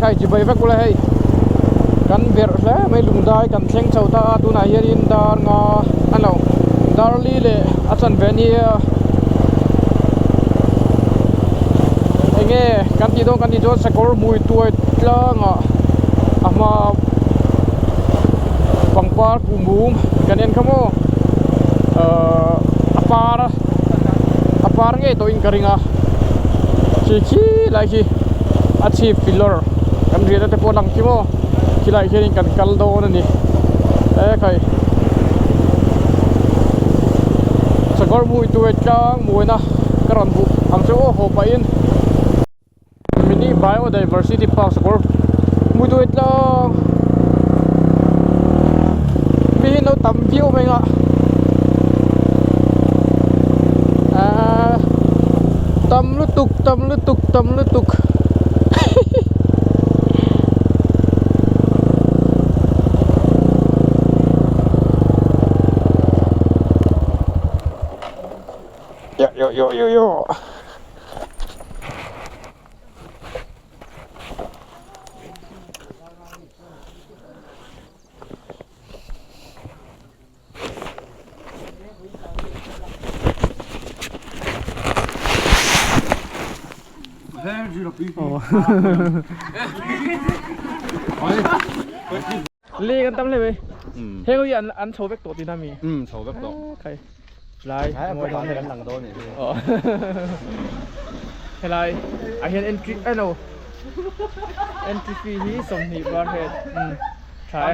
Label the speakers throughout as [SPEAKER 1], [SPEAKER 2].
[SPEAKER 1] khai chibai vek ula hei kan berh hle mai lungdai kan thleng chho ta a tunah hianin dar nga a lo dar li leh a chanve nia enge kan tih dawn kan tih chuan sakawr hmui tuai tlangah a hma pangpar kuhmum kan en kha maw ahh a par a par ngei tawhin ka ring a khi khi lai khi a chhip filawr kan riahna te pawh a lang khi maw khilaiah hianin kan kal dawn a ni ekhai sakawr hmui tuai tlang muaina ka rawn hmuh ang chu aw haw pahin mini biodiversity park sakawr hmui tuai tlang mi hi an lo tam viau mai ang a aaa tam lutuk tam lutuk tam lutuk yo yo yo yo Li kan tam hle mai. Heng hi an an chho vek tawh tihna mi?
[SPEAKER 2] Um chho vek tawh.
[SPEAKER 1] Khai. Lai.
[SPEAKER 2] Mawi kan lang dawn nih hi.
[SPEAKER 1] Helai ah hian entry eh no. Entry fee hi 20 bar het. Um. Tha e.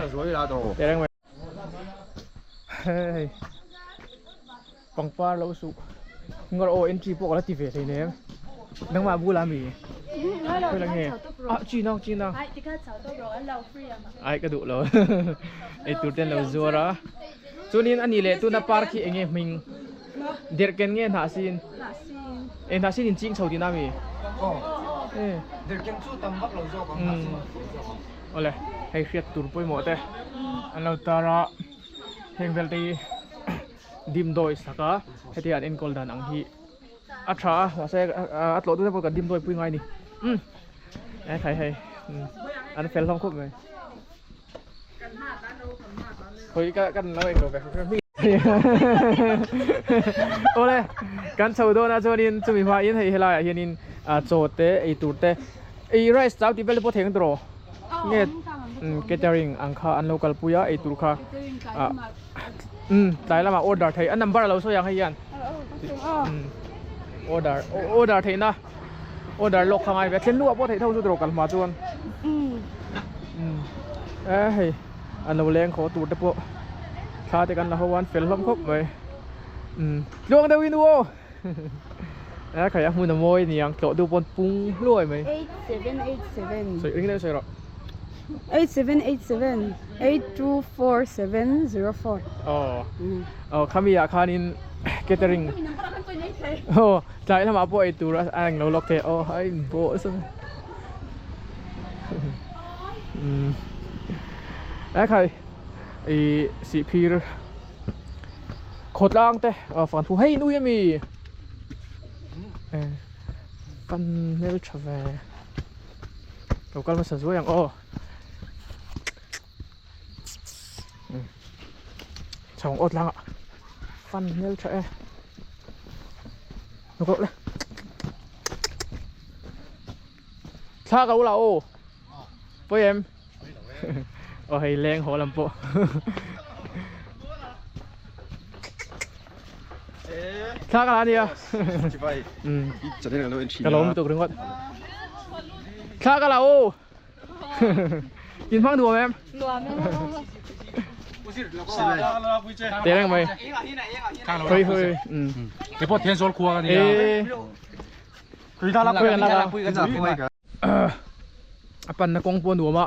[SPEAKER 1] Tereng mai. Hei pangpar lo suh ngawr aw entry pawh ka la ti ve thei nem nangmah bula mi khawi la nge ah chi nang chi nang ai ka duh lo ei tur ten lo zuar a chuanin ani leh tuna park hi enge hming derhken nge hnah sin e hnah sin in ching chho tihna mi
[SPEAKER 2] derhken chu tam vak lo zawk ang hnah sin
[SPEAKER 1] Awle, hei hriat tur pawimawh te an lo tar a, heng vel te hi dimdawi sak a, heti an enkawl dan ang hi a tha a, mahse a tlawh deuh pawh kan dimdawi pui ngai a ni, umm e khai hei an fel hlawm khawp mai. Khawi ka kan lo englo ve hrim Awle, kan chho dawn a chuanin chumi hmain hei helaiah hianin chaw te ei tur te Ei rice chau tih vel te pawh thei ang tawh nge catering ang kha an lo kalpui a eitur kha ah umm tlai lamah order theih a number a lo sawi ang hei hian order order theih na order lawk kha ngai ve a thlen luah pawh theih tho chu tawh kal hma chuan umm e hei an lo leng khaw tur te pawh thla te kan la ho a an fel hlawm khawp mai umm tluang deuh in u aw. A khai a hmun a mawi niang tlawh duh pawn pung hluai mai.
[SPEAKER 3] 8787
[SPEAKER 1] Sawi ring deuh sawi rawh.
[SPEAKER 3] 8787 824704.
[SPEAKER 1] Aw. Aw khami ah khanin catering. Aw tlai lamah pawh ei tur a eng lo lawk thei aw a in bawh nasa mai. Umm. A khai ih sihphir. Khawtlang te fan thu hei nui ami kan hmel tha ve lo kal hmasa zuai ang aw chhawng aw tlangah fan hmel tha e lo kal le thla ka ula aw pawi em. Aw hei leng haw lam pawh thla ka la ania ka lawm lutuk ringawt thla ka la aw in hmang nuam em te reng mai hoi hoi
[SPEAKER 2] ke pawh thian zawl khua ka nia
[SPEAKER 1] pui kan la a panna kawng pawh a nuam a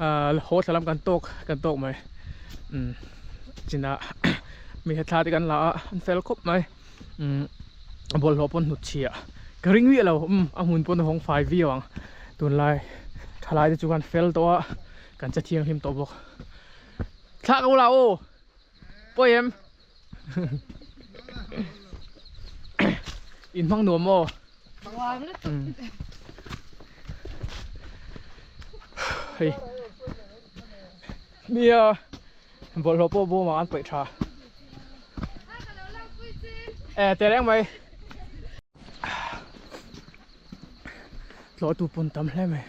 [SPEAKER 1] ahh haw thla lam kan tawk kan tawk mai umm chinah mi he thla te kan la a an fel khawp mai umm a bawlhhlawh pawn hnut chhiah ka ring miah lo umm a hmun pawn a hawng fai viau ang tunlai thalai te chu kan fel tawh a kan che thianghlim tawh bawk thlah ka bulah aw pawi em. In hmang nuam maw? hei nia bawlhhlawh pawh bawmah an paih tha e teh reng mai tlawh tu pawn tam hle mai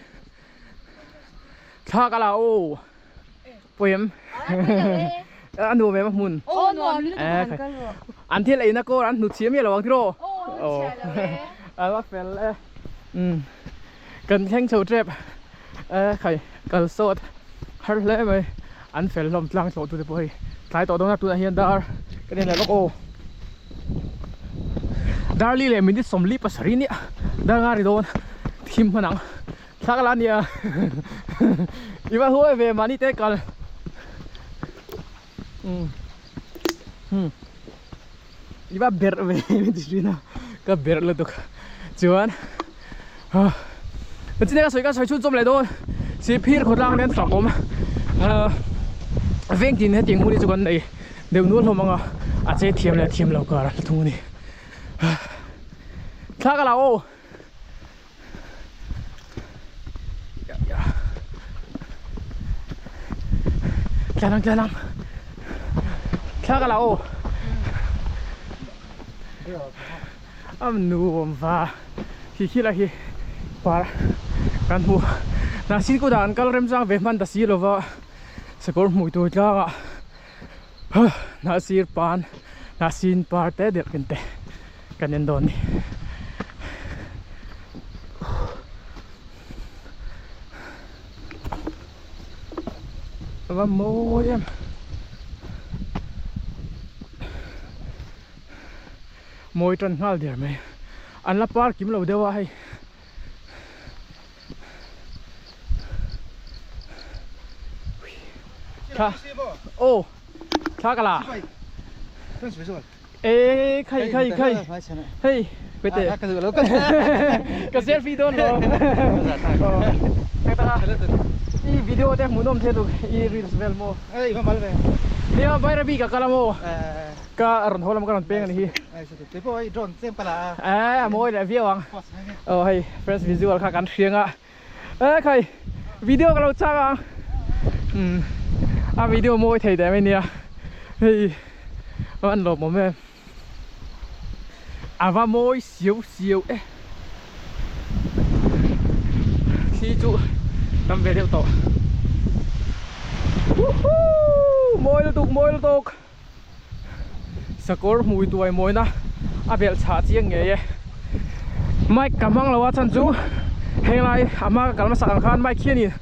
[SPEAKER 1] thla ka la aw poem a nuam em a hmun an thil eina kawr an hnutchhiah miah lo ang tiraw aw a va fel e umm kan thleng chho tep e khai kal sawt har hle mai an fel hlawm tlang tlawh tute pawh hei tlai tawh dawn a tunah hian dar kan en leh bawk aw darli leh minute 47 nia dar nga ri dawn thim hman ang. Thla ka la nia i va huai ve mahni te kal um um i va berh ve min ti thin a ka berh lutuk chuan ah chine ka sawi ka sawi chhunchawm leh dawn Sihphir khawtlang nen fak awm ah veng tin hetiang hmun hi chu kan nei deuh nual hlawm ang a a che thiam leh thiam lo kar a hla thung a ni thla ka la aw. Tlanang tlanang thla ka la aw am nuam va khi khi lai hi par kan hmu hnahsin kut ah an kal rem chang ve hman ta si lova sakawr hmui tur tlang ah hnahsir pan hnahsin par te deuh ken te. Kan en dawn ni. Va mawi em. Mawi tan nghal der mai. An la par kim lo deuh a hei. Thla. Oh. Thla ka la. Ê khay khay khay hei quay tệ ka selfie dawn lo i video te hmuhnawm the tuk i reels vel maw
[SPEAKER 2] ei va mal ve
[SPEAKER 1] nia Bairabi ka kal a maw ka rawn haw lam ka rawn peng ani hi
[SPEAKER 2] te pawh hei drone tlem ka la
[SPEAKER 1] a a mawi leh viau ang aw hei fresh visual kha kan hriang a e khai video ka lo chak ang um a video mawi thei teh mai nia hei an lawmawm em a va mawi siau siau e thli chu tam ve deuh tawh woohoo mawi lutuk mawi lutuk Sakawr hmui tuai mawina a belh chhah chiang ngei e. Mic ka hmang lo a chhan chu henglai a hma ka kal hmasak ang khan mic hianin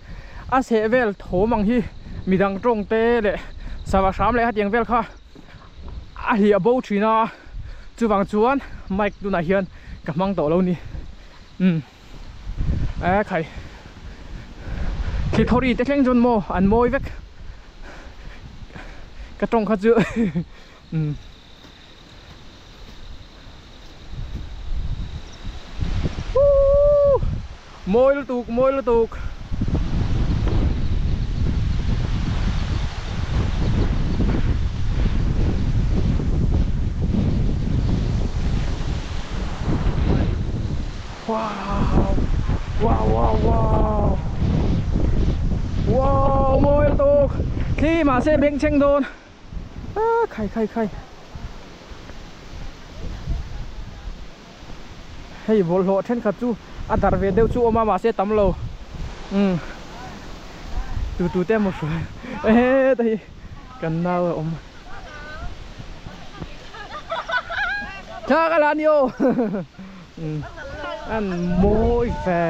[SPEAKER 1] a chheh vel thawm ang hi midang tawng te leh sava hram leh hetiang vel kha a hliah bo thin a chuvang chuan mic tunah hian ka hmang tawh lo ni umm e khai thithawri te thleng chuan maw an mawi vek. Ka tawng kha chu umm Woo mawi lutuk mawi lutuk Wow wow wow wow wow mawi lutuk thli mahse bengchheng dawn ah khai khai khai hei bawlhhlawh thenkhat chu a darh ve deuh chu awm a mahse tam lo umm tu tu te emaw hruai heta hi kan nau a awm thla ka la ni aw. An mawi ve.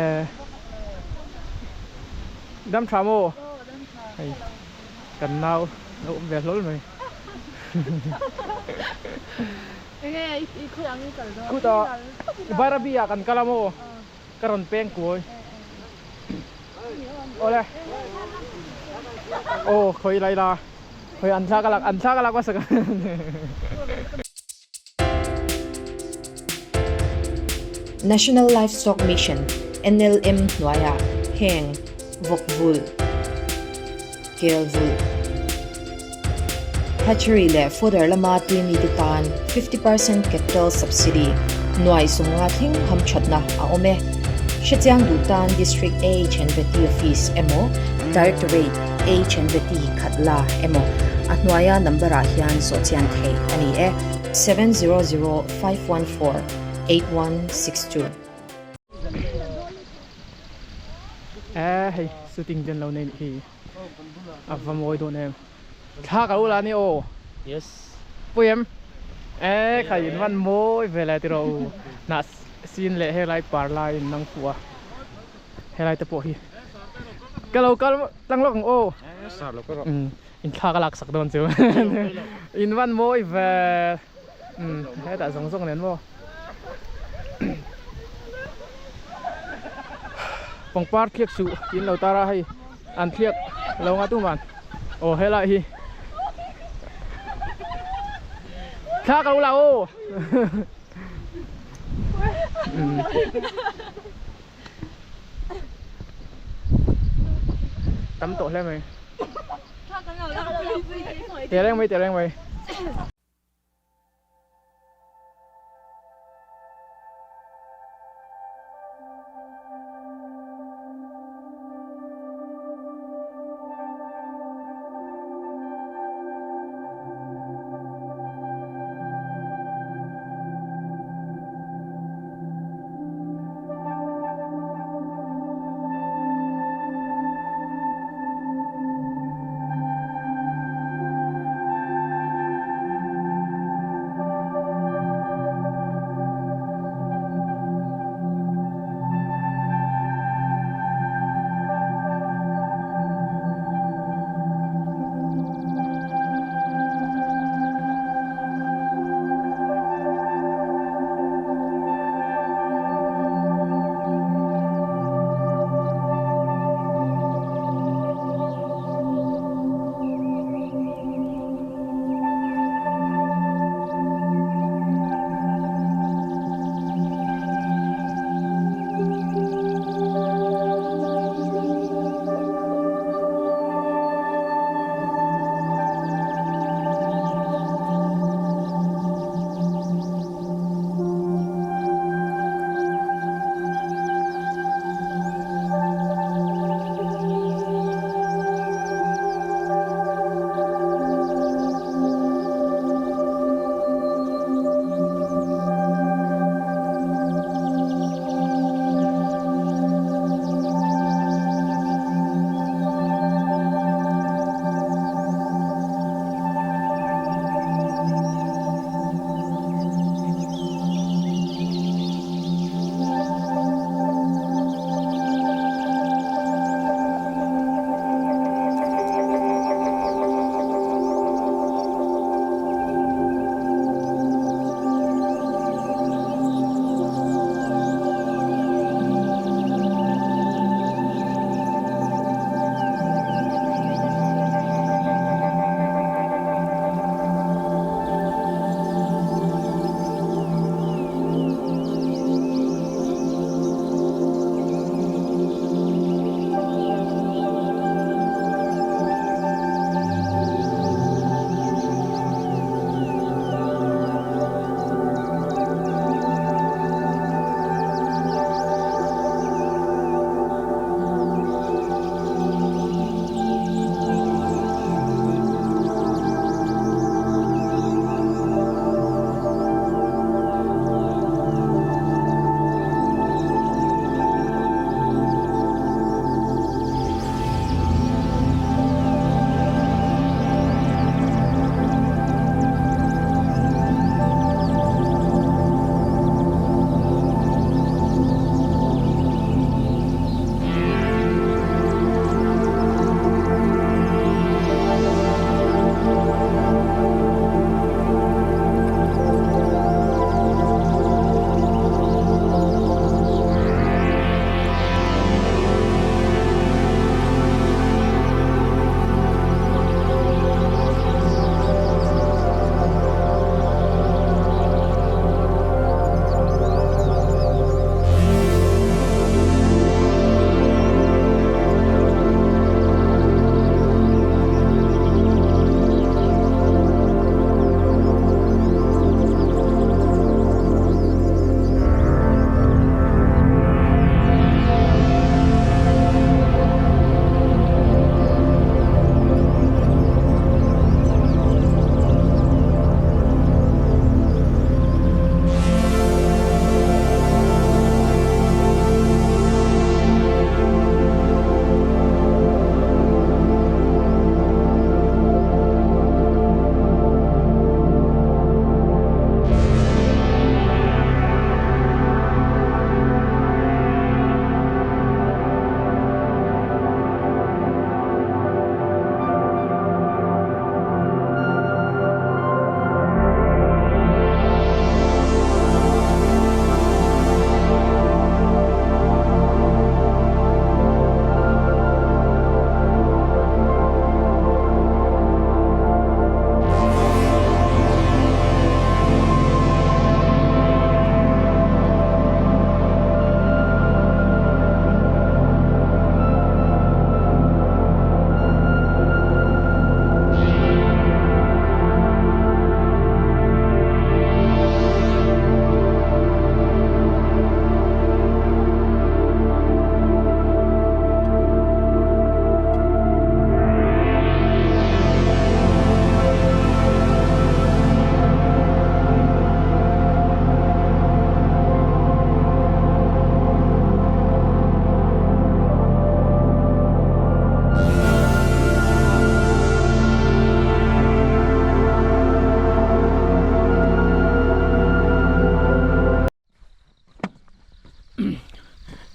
[SPEAKER 1] Dam tha maw? Hei kan nau lo awm ve hlawl mai.
[SPEAKER 4] Enge i khawi ang i kal dawn?
[SPEAKER 1] Khutah Bairabi ah kan kal a maw? Ka rawn peng kuai. Awle. Aw khawi lai la. Khawi an thla ka lak an thla ka lak hmasa ka.
[SPEAKER 5] National Livestock Mission, NLM, hnuaiah heng vawk vulh, kel vulh, hatchery leh fodder lama tui mite tan 50 percent capital subsidy nuai sumnga thleng hamthatna a awm e. Hrechiang duh tan District AHNVT Office emaw Directorate AHNVT Khatla emaw a hnuaia number ah hian zawhchian theih a ni e, 700 514 8162.
[SPEAKER 1] E hei shooting ten lo nei nih hi a va mawi dawn em thla ka lo la ni aw
[SPEAKER 6] yes
[SPEAKER 1] pui em e khai in van mawi ve le tiraw u hnah sin leh helai par lai in nang fuh a helai te pawh hi ka lo kal tlang lawk ang aw in thla ka lak sak dawn chu in van mawi ve umm hetah zawng zawng nen maw pangpar thliak suh tiin lo tar a hei an thliak lo nga tum an aw helai hi thla ka lo la aw tam tawh hle mai teh reng mai teh reng mai.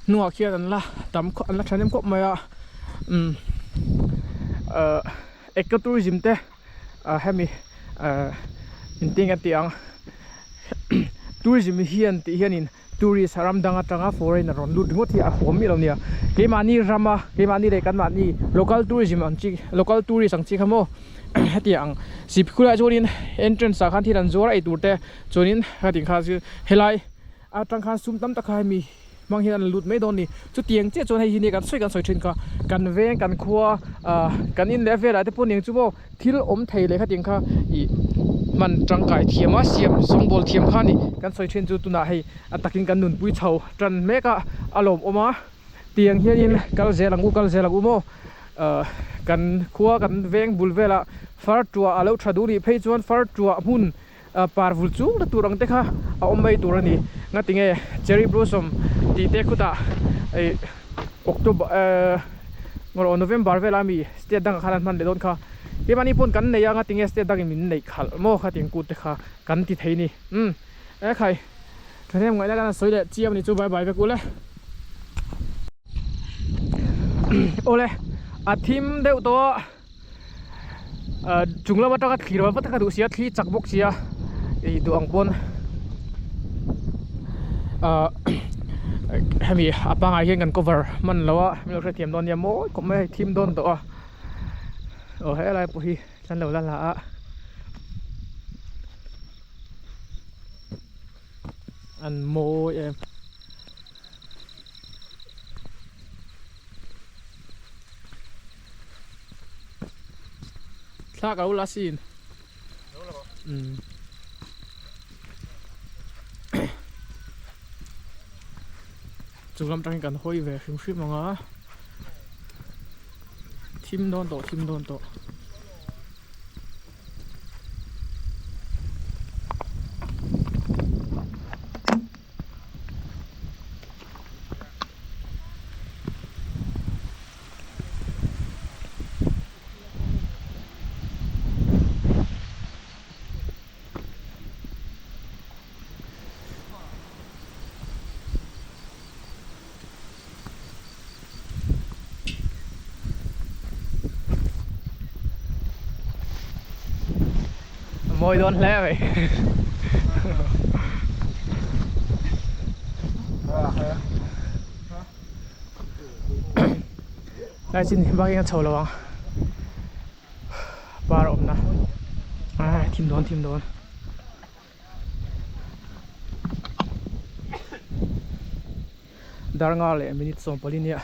[SPEAKER 1] hnungah khian an la tam khawp an la thahnem khawp mai a umm ahh eco tourism te ah hemi ahh engtin nge tih ang tourism hian tih hianin tourist ram dang atanga foreigner rawn lut ringawt hi a huam miah lo nia keimahni rama keimahni leh kanmahni local tourism ang chi local tourist ang chi kha maw hetiang ang sipkhulaiah chuanin entrance ah khan thil an zuar a eitur te chuanin hetiang kha chu helai atang khan sum tam tak kha hemi hmang hian an lut mai dawn a ni chutiang chiah chuan hei hi nia kan sawi kan sawi thin kha kan veng kan khua ah kan in leh velah te pawh aniang chu maw thil awm thei leh khatiang kha ih hman tangkai thiam a siam sawngbawl thiam kha a ni kan sawi thin chu tunah hei a takin kan nunpui chho tan mek a a lawmawm a tiang hianin kal zel ang u kal zel ang u maw ah kan khua kan veng bul velah far tuah a lo tha duh nih phei chuan far tuah hmun par vul chung ta tur ang te kha a awm mai tur a ni ngatinge cherry blossom tih te khutah ih october ehh ngaw november vela mi state dangah khan an hman leh dawn kha keimahni pawn kan nei a ngatinge state dangin min neih khalh maw khatiang kut te kha kan ti thei ni umm ekhai thahnem ngaihna kan han sawi leh chiam a ni chu bye bye vek ule awle a thim deuh tawh a. Chung lam atanga thlir vat vat a ka duh sia thli chak bawk sia ih duh ang pawn ahh hemi a pangai hian kan cover hman lo a min lo hrethiam dawn nia mawi khawp mai a hei thim dawn tawh a aw helai pawh hi kan lo la la a an mawi em. Thla ka lo la sin. Um. Chung lam tangin kan hawi ve hrim hrim ang a. Thim dawn tawh thim dawn tawh. Mawi dawn hle mai. Lai chin hi bak in a chho lo ang. Par a awm na. Ai thim dawn thim dawn. Dar nga leh minute 40 nia.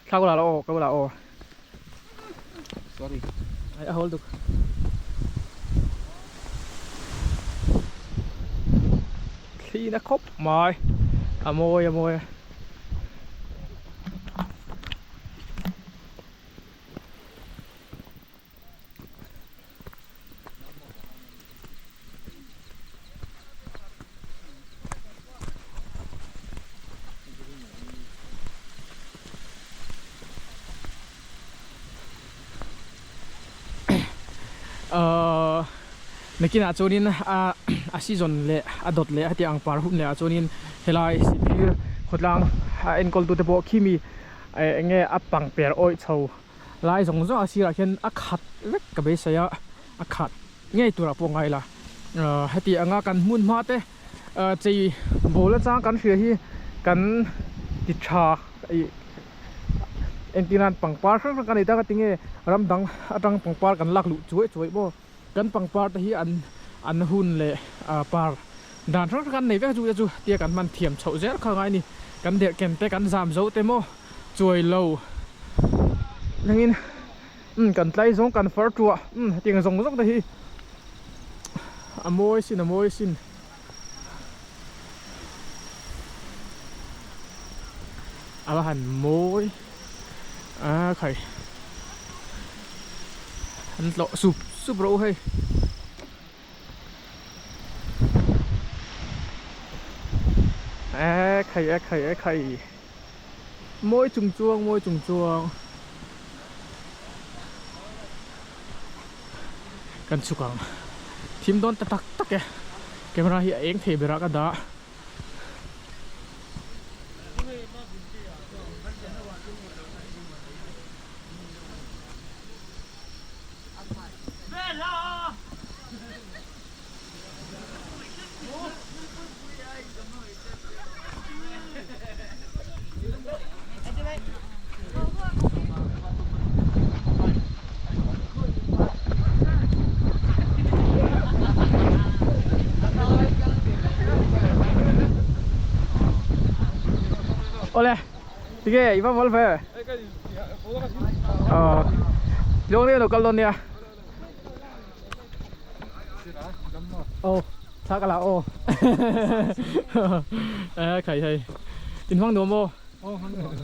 [SPEAKER 1] Thla ka la aw ka la aw.
[SPEAKER 2] Sorry.
[SPEAKER 1] Ai a hawl duk. Thli na khawp mai. A mawi a mawi. Ahh nakinah chuanin a a season leh a dawt leh hetiang ang par hun leh ah chuanin helai sihphir khawtlang a enkawl tute pawh khimi eng nge a pangper awih chho lai zawng zawng a sirah khian a khat vek ka beisei a a khat ngei turah pawh ngai la ahh heti anga kan hmun hma te ahh chei bawl atang kan hria hi kan ti tha ih entir nan pangpar hrang hrang kan nei tak a tinge ram dang atang pangpar kan lak luh chuai chuai maw kan pangpar te hi an an hun leh ah par dan hrang hrang kan nei vek a chu te chu tia kan hman thiam chhoh zel kha ngai a ni kan derhken te kan zam zo te maw. Chuai lo nangin umm kan tlai zawng kan far tuah umm hetiang zawng zawng te hi a mawi sin a mawi sin. A va han mawi a khai an tlawh sup sup rawh u hei. E khai e khai e khai. Mawi chung chuang mawi chung chuang. Kan chhuk ang. Thim dawn ta tak tak e. Camera hi a eng thei berah ka dah. Awle tige i va mawl ve ờ lung ni lo kal dawn nia Ô, thla ka la ô. Ê, khởi hei. In hoang nuam ô. Ô, hoang nuam.